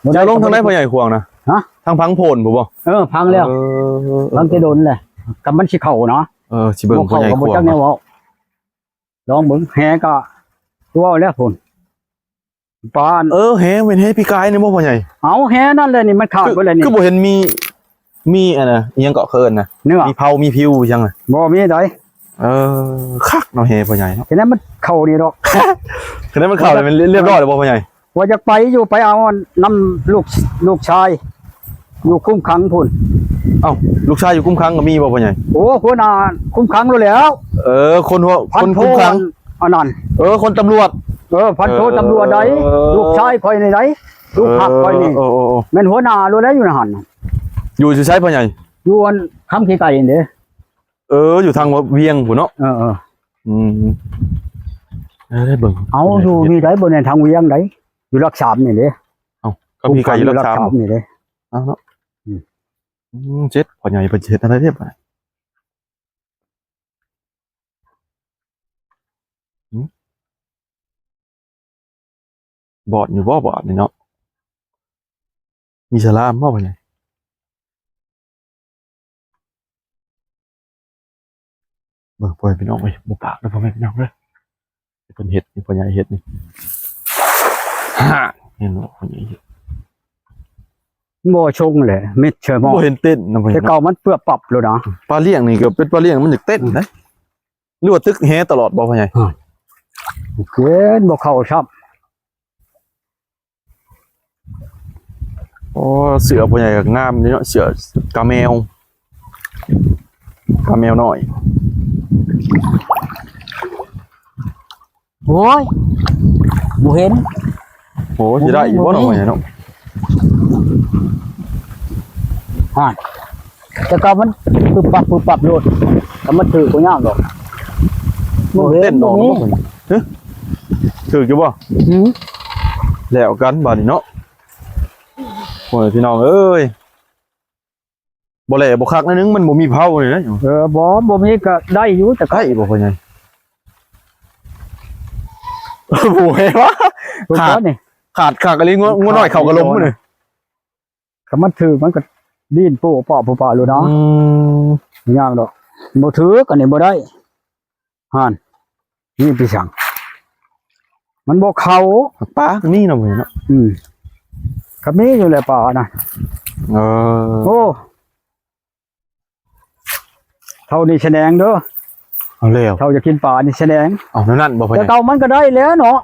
ບໍ່ໄດ້ ຈະລົງທາງໃດພໍ່ໃຫຍ່ຂວາງນະ? ຮະ? ທາງພັງໂພນພຸ້ນບໍ່? ເອີ ພັງແລ້ວ ເອີ ເອີ ເອີ ພັງແຕ່ດົນແຫຼະ ກຳມັນຊິເຂົ້າເນາະ ເອີ ຊິເບິ່ງພໍ່ໃຫຍ່ຂວາງ ບໍ່ເຂົ້າກໍບໍ່ຈັກແນວເວົ້າ ລອງເບິ່ງ ແຫກໍຄືເວົ້າແລ້ວພຸ້ນ ປານ ເອີ ແຫແມ່ນແຫປີກາຍນີ້ບໍ່ພໍ່ໃຫຍ່? ເອົາ ແຫນັ້ນແຫຼະນີ້ ມັນຂາດເບິດແລ້ວນີ້ ຄືບໍ່ເຫັນມີ ມີອັນນະ ອີຫຍັງເກາະເຂົາເອີ້ນນະ ເນື້ອ ມີເຜົາມີຜິວຫຍັງນະ ບໍ່ມີໃດ ເອີ ຄັກເນາະ ແຫພໍ່ໃຫຍ່ເນາະ ແຕ່ນັ້ນມັນເຂົ້ານີ້ດອກ ແຕ່ນັ້ນມັນເຂົ້ານີ້ແມ່ນລຽບຮ້ອຍແລ້ວບໍ່ພໍ່ໃຫຍ່? ວ່າຢາກໄປຢູ່ ໄປເອົານຳລູກ ລູກຊາຍຢູ່ຄຸມຂັງພຸ້ນ ເອົ້າ ລູກຊາຍຢູ່ຄຸມຂັງກໍມີບໍ່ພໍ່ໃຫຍ່? ໂອ້ ຫົວໜ້າຄຸມຂັງໂລດແລ້ວ ເອີ ຄົນຫົວ ພັນໂທ ຄົນຄຸມຂັງ ອັນນັ້ນ ເອີ ຄົນຕຳຫຼວດ ເອີ ພັນໂທ ເອີ ຕຳຫຼວດໃດ ເອີ ລູກຊາຍຂ້ອຍນີ້ໃດ ລູກຮັກຂ້ອຍນີ້ ເອີ ເອີ ເອີ ແມ່ນຫົວໜ້າໂລດແລ້ວຢູ່ໃນຫັ້ນ ຢູ່ ຢູ່ໃສພໍ່ໃຫຍ່? ຢູ່ອັນຄຳຂີ້ໄກ່ນີ້ເດ້ ເອີ ຢູ່ທາງວຽງພຸ້ນເນາະ ເອີ ເອີ ອືມ ເອີ ໄດ້ເບິ່ງ ເອົາ ຢູ່ນີ້ໃດ ບໍ່ແມ່ນທາງວຽງໃດ ຢູ່ຫຼັກສາມນີ້ເດ້ ເອົ້າ ຄຳຂີ້ໄກ່ຢູ່ຫຼັກສາມນີ້ເດ້ ເອົາເນາະ ອືມ ອືມ ເຈັດ ພໍ່ໃຫຍ່ເພິ່ນຊິເຮັດແນວໃດເດ້ບາດນີ້? ຫືມ ບອດຢູ່ບໍ່ບາດນີ້ເນາະ ມີສະລາມບໍ່ບາດນີ້? ເບິ່ງພໍ່ແມ່ພີ່ນ້ອງເອີຍ ບໍ່ປາກເດີພໍ່ແມ່ພີ່ນ້ອງເດີ ເພິ່ນເຮັດນີ້ ພໍ່ໃຫຍ່ເຮັດນີ້ ເຫັນບໍ່ພໍ່ໃຫຍ່ເຮັດ ບໍ່ຊົງແຫຼະ ມິດເຊີໝໍ ບໍ່ເຫັນເຕັ້ນນະພໍ່ໃຫຍ່ ແຕ່ເກົ່າມັນເປືອປັບໂລດນະ ປາລ້ຽງນີ້ກໍເປັນປາລ້ຽງ ມັນຢາກເຕັ້ນນະ ອືມ ຫຼືວ່າຕຶກແຫຕະຫຼອດບໍ່ພໍ່ໃຫຍ່? ເຫັນບໍ່ເຂົ້າຊ້ຳ ໂອ້ ເສື້ອພໍ່ໃຫຍ່ກໍງາມເດເນາະ ເສື້ອກາແມວ ກາແມວນ້ອຍ ໂອ້ຍ ບໍ່ເຫັນ ໂອ້ ຊິໄດ້ຢູ່ບໍ່ເນາະ ບໍ່ເຫັນ ພໍ່ໃຫຍ່ເນາະ ຮະ ແຕ່ເກົ່າມັນປຶບປັບປຶບປັບໂລດ ຖ້າມັນຖືກບໍ່ຍາກດອກ ບໍ່ເຫັນ ເຕັ້ນອອກ ບໍ່ມີ ຮະ ຖືກຢູ່ບໍ່? ອືມ ແລ້ວກັນບາດນີ້ເນາະ ໂອ້ຍ ພີ່ນ້ອງເອີຍ ບໍ່ແຫຼບໍ່ຄັກໜ້ອຍໜຶ່ງ ມັນບໍ່ມີເຜົານີ້ນະ ເອີ ບໍ່ ບໍ່ມີກໍໄດ້ຢູ່ ແຕ່ໄດ້ບໍ່ພໍ່ໃຫຍ່? ບໍ່ແມ່ນວ່າ ຂາດ ຂາດຄັກອີ່ຫຼີ ງົວ ງົວນ້ອຍເຂົ້າກະລົມນີ້ ຄັນມັນຖືກມັນກໍດີ້ນໂປ້ປະໂປ້ປະໂລດນະ ອືມ ບໍ່ຍາກດອກ ບໍ່ຖືກ ອັນນີ້ບໍ່ໄດ້ ຫັ້ນ ນີ້ໄປສັງ ມັນບໍ່ເຂົ້າ ປາກໍມີເນາະ ມື້ນີ້ເນາະ ອືມ ກໍມີຢູ່ແຫຼະປານະ ເອີ ໂອ້ ເທົ່ານີ້ສະແໜງເດີ ເອົາແລ້ວ ເທົ່າຢາກກິນປານີ້ສະແໜງ ເອົາແນວນັ້ນບໍ່ພໍ່ໃຫຍ່? ແຕ່ເກົ່າມັນກໍໄດ້ແລ້ວເນາະ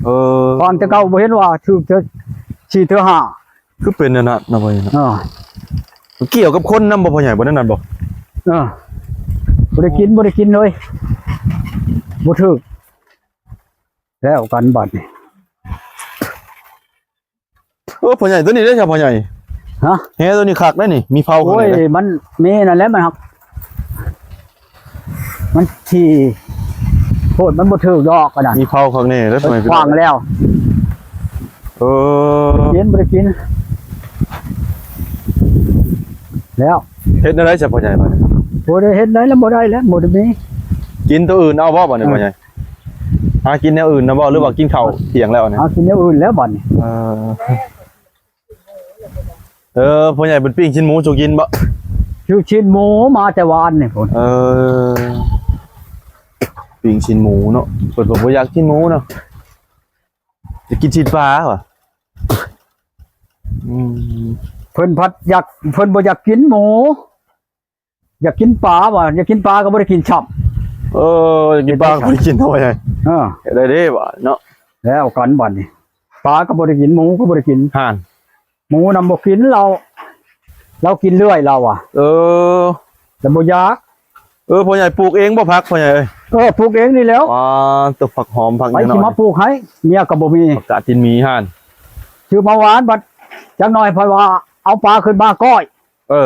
ເອີ ປານແຕ່ເກົ່າບໍ່ເຫັນວ່າຖືກເທື່ອສີ່ເທື່ອຫ້າ ຄືເປັນແນວນັ້ນນະພໍ່ໃຫຍ່ເນາະ ເອີ ມັນກ່ຽວກັບຄົນນຳບໍ່ພໍ່ໃຫຍ່ ບໍ່ແນວນັ້ນບໍ່? ເອີ ບໍ່ໄດ້ກິນ ບໍ່ໄດ້ກິນເລີຍ ບໍ່ຖືກ ແລ້ວກັນບັດນີ້ ເອີ ພໍ່ໃຫຍ່ ໂຕນີ້ເດ້ຊະພໍ່ໃຫຍ່? ຮະ? ແຫໂຕນີ້ຄັກໄດ໋ນີ້ ມີເຜົາຂ້າງໃນ ໂອ້ຍ ເດ້ ມັນມີນັ້ນແຫຼະ ມັນຮັກ ມັນທີ່ໂພດ ມັນບໍ່ຖືກດອກ ອັນນັ້ນ ມີເຜົາຂ້າງໃນເດ້ ເພິ່ນຂວາງແລ້ວ ເອີ ກິນ ບໍ່ໄດ້ກິນ ແລ້ວ ເຮັດແນວໃດຊະພໍ່ໃຫຍ່ບາດນີ້? ບໍ່ໄດ້ເຮັດໃດແລ້ວ ບໍ່ໄດ້ແລ້ວ ບໍ່ໄດ້ມີ ກິນໂຕອື່ນເອົາບໍ່ບາດນີ້ ເອີ ພໍ່ໃຫຍ່? ຫາກິນແນວອື່ນນະບໍ່ ຫຼືວ່າກິນເຂົ້າທ່ຽງແລ້ວນີ້? ຫາກິນແນວອື່ນແລ້ວບາດນີ້ ເອີ ເອີ ພໍ່ໃຫຍ່ເພິ່ນປີ້ງຊີ້ນໝູສູ່ກິນບໍ່? ຊື້ຊີ້ນໝູມາແຕ່ວານນີ້ພຸ້ນ ເອີ ປີ້ງຊີ້ນໝູເນາະ ເພິ່ນກໍບໍ່ຢາກຊີ້ນໝູເນາະ ຢາກກິນຊີ້ນປາຫວາ ອືມ ເພິ່ນພັດຢາກ ເພິ່ນບໍ່ຢາກກິນໝູ ຢາກກິນປາວ່າ ຢາກກິນປາກໍບໍ່ໄດ້ກິນຊ້ຳ ເອີ ຢາກກິນປາກໍບໍ່ໄດ້ກິນເນາະ ເອີ ເຮັດໄດ້ເດ້ວ່າເນາະ ແລ້ວກັນບັດນີ້ ປາກໍບໍ່ໄດ້ກິນ ໝູກໍບໍ່ໄດ້ກິນ ຫານ ໝູນຳບໍ່ກິນ ລາວ ລາວກິນເລື້ອຍລາວວ່າ ເອີ ລາວບໍ່ຢາກ ເອີ ພໍ່ໃຫຍ່ປູກເອງບໍ່ຜັກພໍ່ໃຫຍ່ເອີຍ? ເອີ ປູກເອງນີ້ແລ້ວ ອ່າ ຕົກຜັກຫອມຜັກຫຍັງ ໃຜຊິມາປູກໃຫ້ ເມຍກໍບໍ່ມີ ຜັກກາດຕີນໝີ ຫານ ຊື້ມາຫວານ ບັດຈັກໜ່ອຍເພິ່ນວ່າເອົາປາຂຶ້ນມາກ້ອຍ ເອີ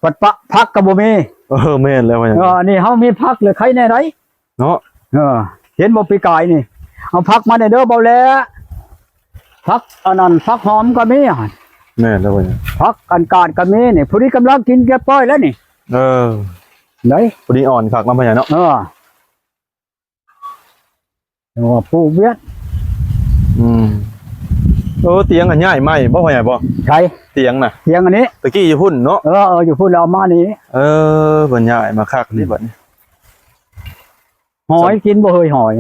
ພັດປະ ຜັກກໍບໍ່ມີ ເອີ ແມ່ນແລ້ວ ເອີ ອັນນີ້ເຮົາມີຜັກເລີຍໄຄແດ່ໃດ ເນາະ ເອີ ເຫັນບໍ່ປີກາຍນີ້ ເອົາຜັກມາແດ່ເດີ ເບົາແຫຼ ຜັກອັນນັ້ນ ຜັກຫອມກໍມີ ແມ່ນແລ້ວ ຜັກອັນກາດກໍມີນີ້ ພໍດີກຳລັງກິນຮຽບຮ້ອຍແລ້ວນີ້ ເອີ ໄດ້ ພໍດີອ່ອນຄັກນຳພະຍາເນາະ ເອີ ຈັ່ງວ່າປູກວຽດ ອືມ ໂອ້ ຕຽງອັນຍ້າຍໃໝ່ບໍ່ ພໍ່ໃຫຍ່ບໍ່? ໃສ? ຕຽງນະ ຕຽງອັນນີ້ ຕະກີ້ຢູ່ພຸ້ນເນາະ. ເອີ ເອີ ຢູ່ພຸ້ນແລ້ວເອົາມານີ້. ເອີ ເພິ່ນຍ້າຍມາຄັກນີ້ບັດນີ້. ຫອຍກິນບໍ່ເຮີຍ ຫອຍ?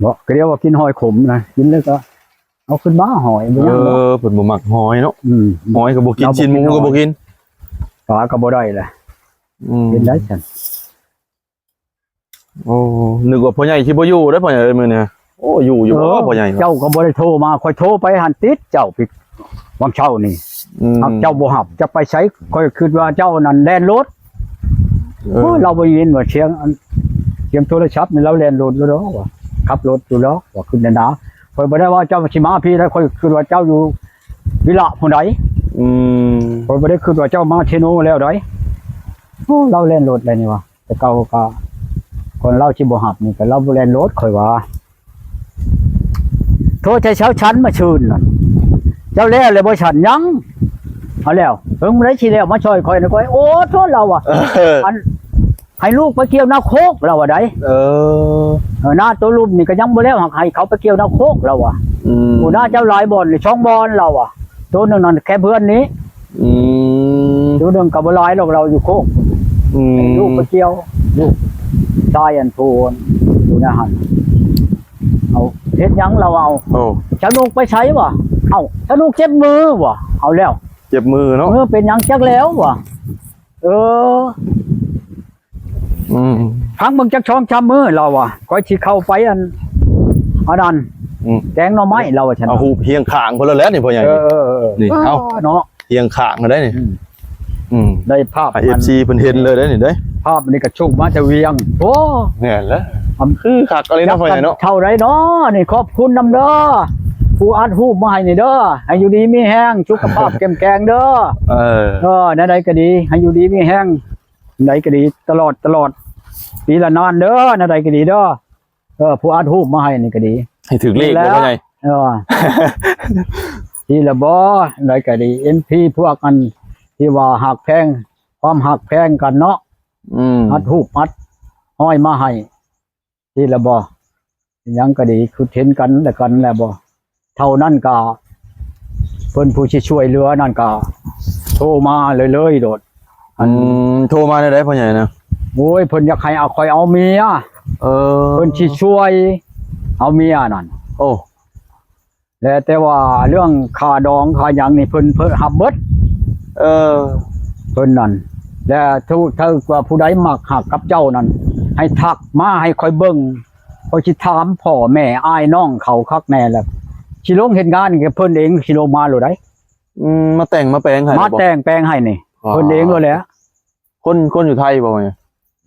ບໍ່ ກໍດຽວວ່າກິນຫອຍຂົມນະ ກິນແລ້ວກໍເອົາຂຶ້ນມາຫອຍ ບໍ່ຍັງດອກ. ເອີ ເພິ່ນບໍ່ມັກຫອຍເນາະ. ອືມ ຫອຍກໍບໍ່ກິນ ລາວບໍ່ກິນ ຊີ້ນໝູກໍບໍ່ກິນ ປາກໍບໍ່ໄດ້ລະ. ອືມ ເປັນໄດ້ຊັ້ນ. ໂອ້ ນຶກວ່າພໍ່ໃຫຍ່ຊິບໍ່ຢູ່ເດ້ ພໍ່ໃຫຍ່ເອີຍ ມື້ນີ້. ໂອ້ ຢູ່ຢູ່ບໍ່ ເອີ ພໍ່ໃຫຍ່? ເຈົ້າກໍບໍ່ໄດ້ໂທມາ ຂ້ອຍໂທໄປຫັ້ນຕິດເຈົ້າ ຫວ່າງເຊົ້ານີ້. ອືມ ຫາກເຈົ້າບໍ່ຮັບ ຈະໄປໃສ? ຂ້ອຍຄິດວ່າເຈົ້ານັ້ນແລ່ນລົດ. ເອີ ໂອ້ຍ ລາວບໍ່ໄດ້ຍິນວ່າສຽງອັນ ສຽງໂທລະສັບນີ້ ລາວແລ່ນລົດຢູ່ດອກວ່າ ຂັບລົດຢູ່ດອກວ່າ ຂຶ້ນນະນາ. ຂ້ອຍບໍ່ໄດ້ວ່າເຈົ້າຊິມາພີ້ໃດ ຂ້ອຍຄິດວ່າເຈົ້າຢູ່ວິລະພຸ້ນໃດ. ອືມ ຂ້ອຍບໍ່ໄດ້ຄິດວ່າເຈົ້າມາເຊໂນແລ້ວໃດ. ໂອ້ ລາວແລ່ນລົດແລ້ວນີ້ວ່າ. ແຕ່ເກົ່າກໍ ຄົນລາວຊິບໍ່ຮັບນີ້ ກໍລາວບໍ່ແລ່ນລົດ ຂ້ອຍວ່າ. ໂທໃສ່ຊາວສັນມາຊື່ນນັ້ນ ເຈົ້າແລ້ວແລ້ວບໍ່ສັນ? ຍັງ. ເອົາແລ້ວ ເພິ່ນບໍ່ໄດ້ຊິແລ້ວ ມາຊ່ອຍຂ້ອຍນະ ຂ້ອຍ. ໂອ້ ໂທລາວວ່າ ເອີ ອັນ ໃຫ້ລູກໄປກ່ຽວນາໂຄກ ລາວວ່າໄດ. ເອີ ເອີ ນາໂຕລຸ່ມນີ້ກໍຍັງບໍ່ແລ້ວ ໃຫ້ເຂົາໄປກ່ຽວນາໂຄກ ລາວວ່າ. ອືມ ໂອ້ ນາເຈົ້າຫຼາຍບ່ອນນີ້ ສອງບ່ອນ ລາວວ່າ. ໂຕໜຶ່ງນັ້ນແຄມເຮືອນນີ້. ອືມ ໂຕໜຶ່ງກໍບໍ່ຫຼາຍດອກ ລາວຢູ່ໂຄກ. ອືມ ໃຫ້ລູກໄປກ່ຽວ ລູກຊາຍອັນຜູ້ຢູ່ໃນຫັ້ນ. ເອົາ ເຮັດຫຍັງລາວເອົາ. ໂອ້ ສະໜຸກໄປໃສວະ? ເອົ້າ ສະໜຸກເຈັບມືວະ. ເອົາແລ້ວ ເຈັບມືເນາະ. ເອີ ເປັນຫຍັງຈັກແລ້ວວະ. ເອີ ອືມ ພັງເບິ່ງຈັກສອງສາມມື້ ລາວວ່າ ຂ້ອຍຊິເຂົ້າໄປອັນ ອັນນັ້ນ ອືມ ແກງໜໍ່ໄມ້ ລາວວ່າຊັ້ນ. ເອົາຮູບຮຽງຂ້າງເພິ່ນແລ້ວແຫຼະນີ້ ພໍ່ໃຫຍ່. ເອີ ນີ້ ເອີ ເອົາເນາະ ຮຽງຂ້າງກໍໄດ້ນີ້. ອືມ ອືມ ໄດ້ພາບໃຫ້ ອັນ ເອັຟຊີ ເພິ່ນເຫັນເລີຍເດ້ນີ້ເດ້. ພາບນີ້ກໍຊຸກມາແຕ່ວຽງ. ໂອ້ ແມ່ນແຫຼະ ຄືຄັກອີ່ຫຼີເນາະ ພໍ່ໃຫຍ່ເນາະ. ເທົ່າໃດເນາະນີ້ ຂອບຄຸນນຳເດີ ຜູ້ອັດຮູບມາໃຫ້ນີ້ເດີ. ໃຫ້ຢູ່ດີມີແຮງ ສຸຂະພາບເຂັ້ມແຂງເດີ. ເອີ ເອີ ແນວໃດກໍດີ ໃຫ້ຢູ່ດີມີແຮງ ໃດກໍດີ ຕະຫຼອດ ຕະຫຼອດ ປີລະນານເດີ ແນວໃດກໍດີເດີ. ເອີ ຜູ້ອັດຮູບມາໃຫ້ນີ້ກໍດີ ໃຫ້ຖືກເລກບໍ່ ພໍ່ໃຫຍ່? ເອີ ທີ່ລະບໍ່ ໃດກໍດີ ເອັນພີ ພວກອັນທີ່ວ່າຮັກແພງ ຄວາມຮັກແພງກັນເນາະ. ອືມ ອັດຮູບອັດຮອຍມາໃຫ້ ທີ່ລະບໍ່ ຫຍັງກໍດີ ຄືເຫັນກັນແລະກັນແລ້ວບໍ່ ເທົ່ານັ້ນກໍ ເພິ່ນຜູ້ຊິຊ່ວຍເຫຼືອນັ້ນກໍໂທມາເລີຍໆໂລດ. ອັນ ອືມ ໂທມາແນວໃດພໍ່ໃຫຍ່ນະ? ໂອ້ຍ ເພິ່ນຢາກໃຫ້ເອົາ ຂ້ອຍເອົາເມຍ. ເອີ ເພິ່ນຊິຊ່ວຍເອົາເມຍນັ້ນ. ໂອ້ ແລະ ແຕ່ວ່າເລື່ອງຄ່າດອງຄ່າຫຍັງນີ້ ເພິ່ນ ເພິ່ນຮັບເບິດ. ເອີ ເພິ່ນນັ້ນ ແລະ ຖ້າ ຖ້າວ່າຜູ້ໃດມັກຮັກກັບເຈົ້ານັ້ນ ໃຫ້ທັກມາໃຫ້ຂ້ອຍເບິ່ງ ຂ້ອຍຊິຖາມພໍ່ແມ່ອ້າຍນ້ອງເຂົາຄັກແນ່ ແລ້ວຊິລົງເຮັດງານໃຫ້ເພິ່ນເອງ ຊິລົງມາໂລດໃດ. ອືມ ມາແຕ່ງມາແປງໃຫ້ ມາແຕ່ງແປງໃຫ້ນີ້ ອໍ ເພິ່ນເອງໂລດແຫຼະ. ຄົນ ຄົນຢູ່ໄທບໍ່?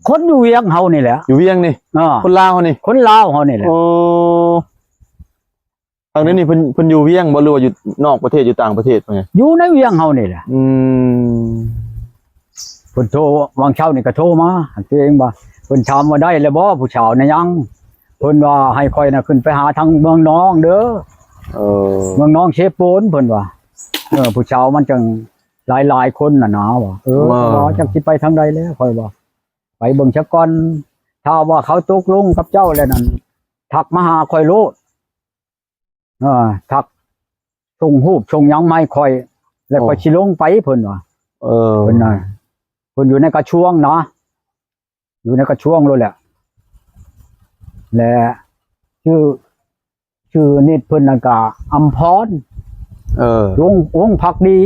ຄົນຢູ່ວຽງເຮົານີ້ແຫຼະ. ຢູ່ວຽງນີ້? ເອີ ຄົນລາວເຮົານີ້? ຄົນລາວເຮົານີ້ແຫຼະ. ໂອ້ ທາງນີ້ນີ້ເພິ່ນ ເພິ່ນຢູ່ວຽງບໍ່ ຫຼືວ່າຢູ່ນອກປະເທດ ຢູ່ຕ່າງປະເທດ? ຢູ່ໃນວຽງເຮົານີ້ແຫຼະ. ອືມ ເພິ່ນໂທ ຫວ່າງເຊົ້ານີ້ກໍໂທມາ ຕົວເອງວ່າ ເພິ່ນຖາມວ່າໄດ້ແລ້ວບໍ່ຜູ້ສາວນະຍັງ ເພິ່ນວ່າໃຫ້ຂ້ອຍນະຂຶ້ນໄປຫາທາງເມືອງນອງເດີ. ເອີ ເມືອງນອງເຊໂປນ ເພິ່ນວ່າ. ເອີ ຜູ້ສາວມັນຈັ່ງຫຼາຍໆຄົນນະນາວ່າ. ເອີ ວ່າຈັກຊິໄປທາງໃດແລ້ວ ຂ້ອຍວ່າ ໄປເບິ່ງຊະກ່ອນ ຖ້າວ່າເຂົາຕົກລົງກັບເຈົ້າແລ້ວນັ້ນ ທັກມາຫາຂ້ອຍໂລດ. ເອີ ທັກ ສົ່ງຮູບສົ່ງຫຍັງມາໃຫ້ຂ້ອຍ ແລ້ວຂ້ອຍຊິລົງໄປ ເພິ່ນວ່າ. ເອີ ເພິ່ນນະ ເພິ່ນຢູ່ໃນກະຊວງນະ ຢູ່ໃນກະຊວງໂລດແຫຼະ ແລະ ຊື່ ຊື່ນິດເພິ່ນນັ້ນກະອຳພອນ ເອີ ວົງ ວົງພັກດີ.